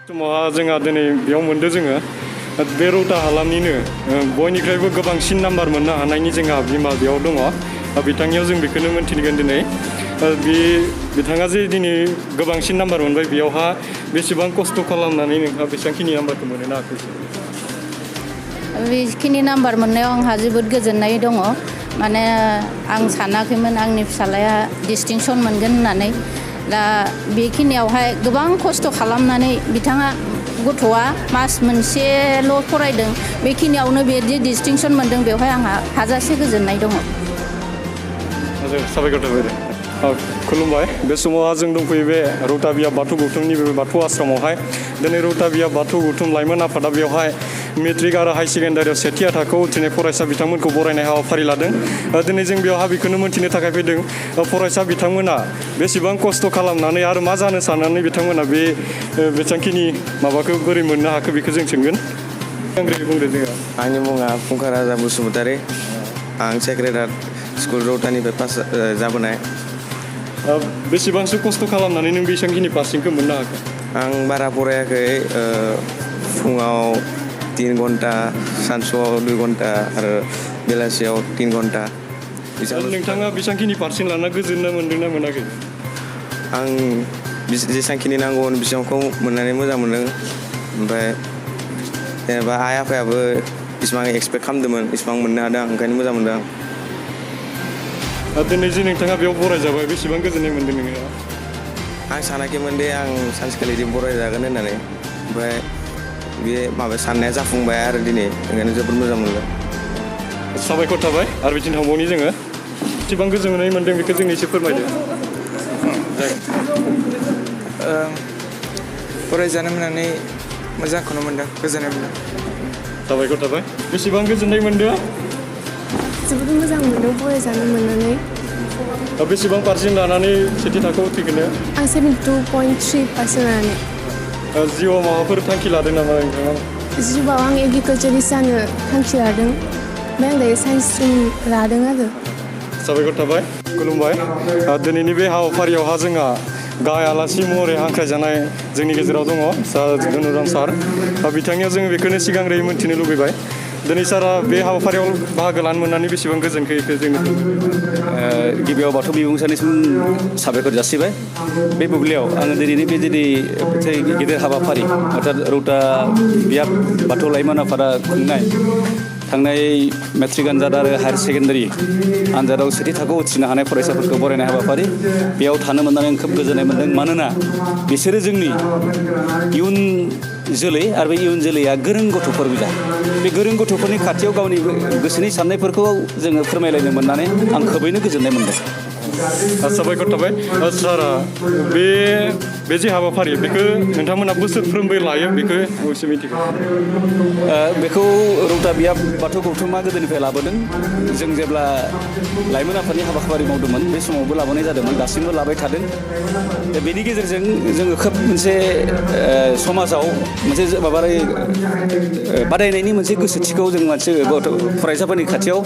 समावहा जोंहा दिनै बेयाव मोनदों जोङो बे रौता हालामनिनो बयनिख्रुइबो गोबांसिन नाम्बार मोननो हानायनि जोंहा बिमा बेयाव दङ बिथांनियाव जों बेखौनो मोनथिगोन दिनै बिथाङा जे दिनै गोबांसिन नाम्बार मोनबाय बेयावहा बेसेबां खस्थ' खालामनानै नोंहा बेसेबांखिनि नाम्बारखौ मोननो हाखै बेखिनि नाम्बार मोननायाव आंहा जोबोद गोजोननाय दङ माने आं सानाखैमोन आंनि फिसालाया डिस्टिंसन मोनगोन होननानै दा बेखिनियावहाय गोबां खस्थ' खालामनानै बिथाङा गथ'आ मास मोनसेल' फरायदों बेखिनियावनो बेदि डिस्टिंसन मोनदों बेवहाय आंहा हाजासे गोजोननाय दङ साबायखर थाबाय खुलुमबाय बे समावहा जों दंफैयो बे रौता बियाब बाथौ गौथुमनि बे बाथौ आश्रमावहाय दिनै रौता बियाब बाथौ गौथुम लाइमोन आफादा बेवहाय मेट्रिक आरो हाई सेकेन्डारियाव सेथि थाखोआव उथ्रिनाय फरायसा बिथांमोनखौ बरायनाय हाबाफारि लादों दिनै जों बेवहा बेखौनो मोनथिनो थाखाय फैदों फरायसा बिथांमोना बेसेबां खस्थ' खालामनानै आरो मा जानो साननानै बिथांमोना बेसेबांखिनि माबाखौ बोरै मोननो हाखो बेखौ जों सोंगोन बुंदो जोङो आंनि मुङा फुंखा राजा बसुमतारी आं सेक्रेटारि स्कुल रौतानिफ्राय पास जाबोनाय बेसेबांसो खस्थ' खालामनानै नों बेसेबांखिनि पासिंखौ मोननो हाखो आं बारा फरायाखै फुङाव 3 घन्टा सानसुआव 2 घन्टा आरो बेलासियाव 3 घन्टा नोंथाङा बेसेबांखिनि पारसेन्ट लाना गोजोनना मोनदोंना मोनाखै आं जेसेबांखिनि नांगौमोन बेसेबांखौ मोननानै मोजां मोनदों ओमफ्राय जेनेबा आइ आफायाबो बेसेबां एक्सपेक्ट खालामदोंमोन बेसेबां मोननो हादों आं ओंखायनो मोजां मोनदों दिनै जे नोंथाङा बेयाव बरायजाबाय बेसेबां गोजोननाय मोनदों नोङो आं सानाखैमोन दे आं सानसेखालि बरायजागोन होननानै ओमफ्राय बे माबा साननाया जाफुंबाय आरो दिनै ओंखायनो जोबोद मोजां मोनदों साबायखर थाबाय आरो बिथिं थांबावनि जोङो बेसेबां गोजोननाय मोनदों बेखौ जों एसे फोरमायदो फरायजानो मोननानै मोजांखौनो मोनदों गोजोननाय मोनदों साबायखर थाबाय बेसेबां गोजोननाय मोनदों जोबोद मोजां मोनदों फरायजानो मोननानै बेसेबां पारसेन्ट लानानै सेथि थाखोआव उथ्रिगोन आं 72.3% लानानै जिउआव माबाफोर थांखि लादों नामा नोंथाङा जिउआव आं एग्रिकालचारिस्ट जानो थांखि लादों ओमफ्राय आं दायो साइन्स स्ट्रिम लादों आरो साबायखर थाबाय खुलुमबाय दिनैनि बे हाबाफारियावहा जोंहा गाहाय आलासि महरै हांख्रायजानाय जोंनि गेजेराव दङ सार धनुराम सार बिथांनियाव जोङो बेखौनो सिगांग्रोयै मोन्थिनो लुबैबाय दिनै सारा बे हाबाफारियाव बाहागो लानो मोननानै बेसेबां गोजोनखो बेखौ जोंनि गिबियाव बाथौ बिबुंसारनिसिम साबायखर जासिबाय बे बुब्लियाव आङो दिनैनि बे गेदेर हाबाफारि अर्थात रौता बियाब बाथौ लाइमोन आफादा खुंनाय थांनाय मेट्रिक आनजाद आरो हायार सेकेन्डारि आनजादाव सेथि थाखोआव उथ्रिनो हानाय फरायसाफोरखौ बरायनाय हाबाफारि बेयाव थानो मोननानै आं खोब गोजोननाय मोन्दों मानोना बिसोरो जोंनि इयुन जोलै आरो बे इयुन जोलैया गोरों गथ'फोर गोजा बे गोरों गथ'फोरनि खाथियाव गावनि गोसोनि साननायफोरखौ जोङो फोरमायलायनो मोननानै आं खोबैनो गोजोननाय मोन्दों साबायखर थाबाय सारा बे जे हाबाफारि बेखौ नोंथांमोना बोसोरफ्रोमबो लायो बेखौ एसे मिथिगौ बेखौ रौता बियाब बाथौ गौथुमा गोदोनिफ्राय लाबोदों जों जेब्ला लाइमोन आफादनि हाबाफारि मावदोंमोन बे समावबो लाबोनाय जादोंमोन दासिमबो लाबाय थादों बेनि गेजेरजों जोङो खोब मोनसे समाजाव मोनसे बादायनायनि मोनसे गोसोथिखौ जों फरायसाफोरनि खाथियाव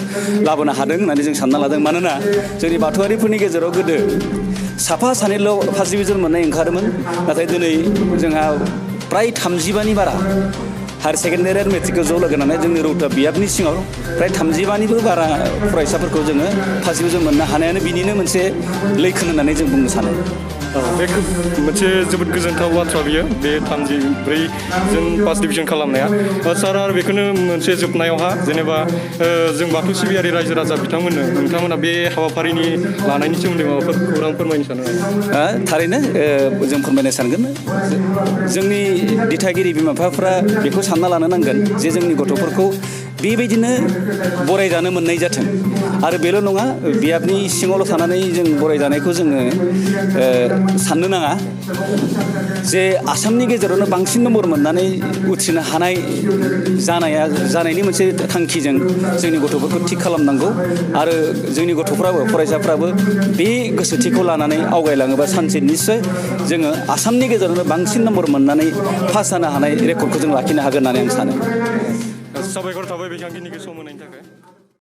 लाबोनो हादों होननानै जों सानना लादों मानोना जोंनि बाथौआरिफोरनि गेजेराव गोदो साफा सानैल' फार्स्ट डिभिजन मोननाय ओंखारोमोन नाथाय दिनै जोंहा प्राय 35नि बारा हायार सेकेन्डारि आरो मेट्रिकखौ ज' लोगो नांनानै जोंनि रौता बियाबनि सिङाव प्राय 35निबो बारा फरायसाफोरखौ जोङो फार्स्ट डिभिजन मोननो हानायानो बिनिनो मोनसे लैखोन होननानै जों बुंनो सानो बे मोनसे जोबोद गोजोनथाव बाथ्रा बियो बे 34 जों फार्स्ट डिभिजन खालामनाया सार आरो बेखौनो मोनसे जोबनायावहा जेनेबा जों बाथौ सिबियारि रायजो राजा नोंथांमोना बे हाबाफारिनि लानायनि सोमोन्दै माबाफोर खौरां फोरमायनो सानो थारैनो जों फोरमायनो सानगोन जोंनि दिथागिरि बिमा बिफाफ्रा बेखौ सानना लानो नांगोन जे जोंनि गथ'फोरखौ बेबायदिनो बरायजानो मोननाय जाथों आरो बेल' नङा बियाबनि सिङावल' थानानै जों बरायजानायखौ जोङो साननो नाङा जे आसामनि गेजेरावनो बांसिन नम्बर मोननानै उथ्रिनो हानाय जानायनि मोनसे थांखिजों जोंनि गथ'फोरखौ थिग खालामनांगौ आरो जोंनि गथ'फ्राबो फरायसाफ्राबो बे गोसोथिखौ लानानै आवगायलाङोबा सानसे निस्सय जोङो आसामनि गेजेरावनो बांसिन नम्बर मोननानै पास जानो हानाय रेकर्डखौ जों लाखिनो हागोन होननानै आं सानो साबायखर थाबाय बेखिनिखौ सम होनायनि थाखाय